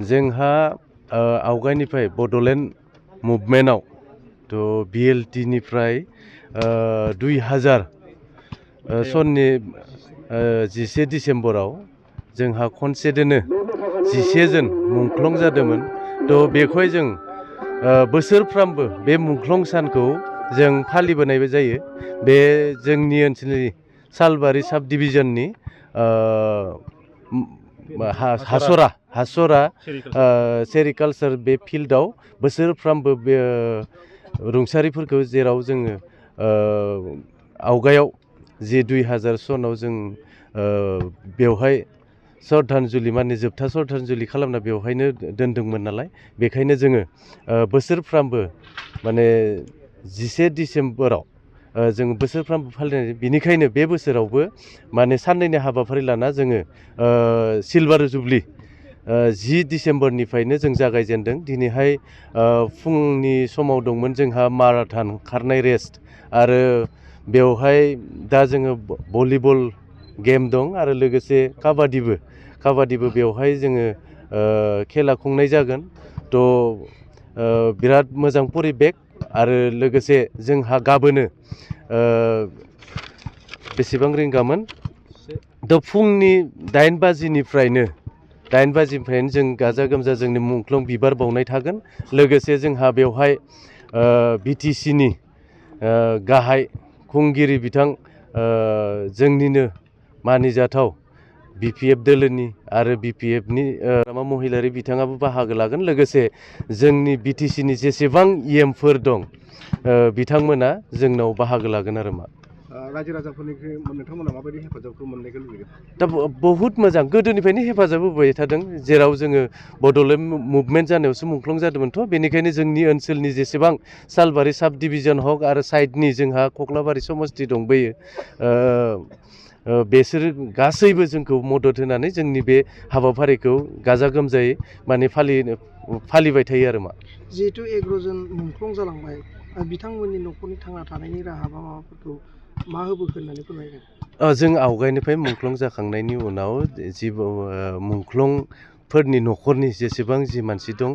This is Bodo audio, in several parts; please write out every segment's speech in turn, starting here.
जोंहा आवगायनिफ्राय बड'लेण्ड मुभमेन्टआव थ' BLTनिफ्राय 2000 सननि 11 डिसेम्बराव जोंहा खनसेदोनो 11 जन मुंख्लं जादोंमोन। थ' बेखौहाय जों बोसोरफ्रामबो बे मुंख्लं सानखौ जों फालिबोनायबो जायो। बे जोंनि ओनसोलनि सालबारि साब डिभिजननि हासरा सेरिकालचार बे फिल्डआव बोसोरफ्रामबो बे रुंसारिफोरखौ जेराव जोङो आवगायाव जे 2000 सनाव जों बेवहाय श्रद्धांजलि माने जोबथा श्रद्धांजलि खालामना बेवहायनो दोनदोंमोन नालाय, बेखायनो जोङो बोसोरफ्रामबो माने 11 डिसेम्बराव जों बोसोरफ्रामबो फालिनाय। बिनिखायनो बे बोसोरावबो माने साननैनि हाबाफारि लाना जोङो सिलभार जुबलि 10 डिसेम्बरनिफ्रायनो जों जागायजेनदों। दिनैहाय फुंनि समाव दंमोन जोंहा माराथन खारनाय रेस, आरो बेवहाय दा जोङो भलिबल गेम दं आरो लोगोसे काबादिबो बेवहाय जोङो खेला खुंनाय जागोन। थ' बिराद मोजां परिबेक, आरो लोगोसे जोंहा गाबोनो बेसेबां रिंगामोन थ' फुंनि 8 बाजिनिफ्रायनो जों गाजा गोमजा जोंनि मुंख्लं बिबार बावनाय थागोन। लोगोसे जोंहा बेवहाय BTCनि गाहाय खुंगिरि बिथां जोंनिनो मानिजाथाव BPF दोलोनि आरो BPFनि महिलारि बिथाङाबो बाहागो लागोन। लोगोसे जोंनि BTCनि जेसेबां EMफोर दं बिथांमोना जोंनाव बाहागो लागोन आरो मा। रायजो राजाफोरनिफ्राय नोंथांमोना माबायदि हेफाजाबखौ मोननायखौ लुबैयो? दा बहुद मोजां, गोदोनिफ्रायनो हेफाजाब होबाय थादों। जेराव जोङो बड'लेण्ड मुभमेन्ट जानायावसो मुंख्लं जादोंमोनथ', बेनिखायनो जोंनि ओनसोलनि जेसेबां सालबारि साब डिभिजन हक आरो साइडनि जोंहा कक्लाबारि समस्ति दंबोयो, बेसोरो गासैबो जोंखौ मदद होनानै जोंनि बे हाबाफारिखौ गाजा गोमजायै माने फालिबाय थायो आरो मा। जिहेतु 11 जन मुंख्लं जालांबाय, बिथांमोननि न'खरनि थांना थानायनि राहा बा माबाफोरखौ मा होबोखो होननानै फोरमायगोन? जों आवगायनिफ्राय मुंख्लं जाखांनायनि उनाव जि मुंख्लंफोरनि न'खरनि जेसेबां जि मानसि दं,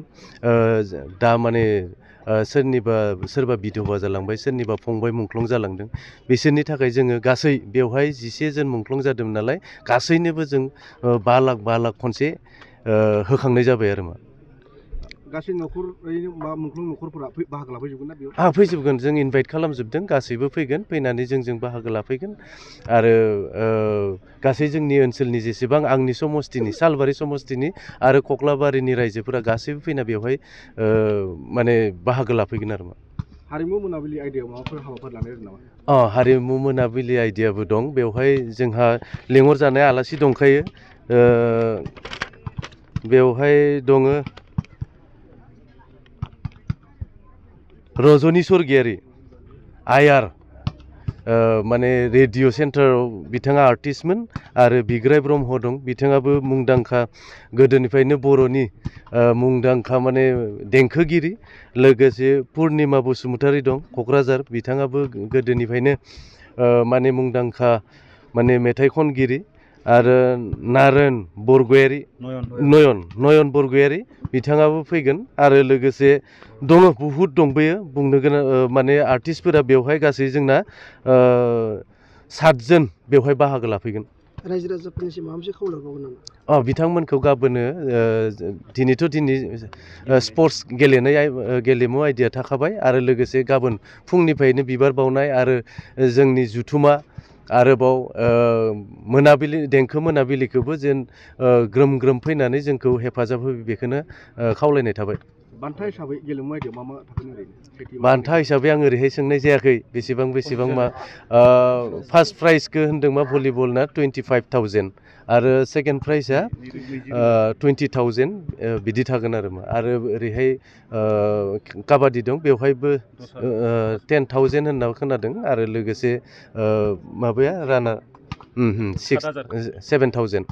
दा माने सोरबा बिधबा जालांबाय, सोरनिबा फंबाय मुंख्लं जालांदों, बिसोरनि थाखाय जोङो गासै बेवहाय 11 जन मुंख्लं जादोंमोन नालाय, गासैनोबो जों 5 लाख खनसे होखांनाय जाबाय आरो मा। गासै न'खरैनो मुंख्लं न'खरफोरा बाहागो लाफैजोबगोन ना बेयाव? फैजोबगोन, जों इनभाइट खालामजोबदों, गासैबो फैगोन, फैनानै जोंजों बाहागो लाफैगोन। आरो गासै जोंनि ओनसोलनि जेसेबां आंनि समस्तिनि सालबारि समस्तिनि आरो कक्लाबारिनि रायजोफोरा गासैबो फैना बेवहाय माने बाहागो लाफैगोन आरो मा। हारिमु मोनाबिलि आयदायाव माबाफोर हाबाफारि लानाय जादों नामा? हारिमु मोनाबिलि आयदायाबो दं। बेवहाय जोंहा लेंहरजानाय आलासि दंखायो। बेवहाय दङ रजनि स्वर्गियारि, आयार, माने रेडिअ सेन्टाराव बिथाङा आर्टिस्टमोन। आरो बिग्राय ब्रह्म दं, बिथाङाबो मुंदांखा, गोदोनिफ्रायनो बर'नि मुंदांखा माने देंखोगिरि। लोगोसे पुर्निमा बसुमतारी दं, क'क्राझार, बिथाङाबो गोदोनिफ्रायनो माने मुंदांखा माने मेथाइ खनगिरि। आरो नारायण बरगयारि, नयन बरगयारि, बिथाङाबो फैगोन। आरो लोगोसे दङ, बहुद दंबोयो बुंनो गोनां, माने आर्टिस्टफोरा बेवहाय गासै जोंना 7 जन बेवहाय बाहागो लाफैगोन। रायजो राजाफोरनिसिम माबा मोनसे खावलायबावगोन नामा? बिथांमोनखौ गाबोनो दिनै स्पर्ट्स गेलेमु आयदाया थाखाबाय, आरो लोगोसे गाबोन फुंनिफ्रायनो बिबार बावनाय आरो जोंनि जुथुमा, आरोबाव देंखो मोनाबिलिखौबो जेन ग्रोम ग्रोम फैनानै जोंखौ हेफाजाब होयो, बेखौनो खावलायनाय थाबाय। बान्था हिसाबै गेलेमु आयदायाव मा थागोन ओरैनो? बान्था हिसाबै आं ओरैहाय सोंनाय जायाखै, बेसेबां मा। फार्स्ट प्राइजखौ होन्दों मा भलिबलना 25,000, आरो सेकेन्ड प्राइजआ 20,000 बिदि थागोन आरो मा। आरो ओरैहाय काबादि दं, बेवहायबो 10,000 होनना खोनादों। आरो लोगोसे माबाया रानार 7,000।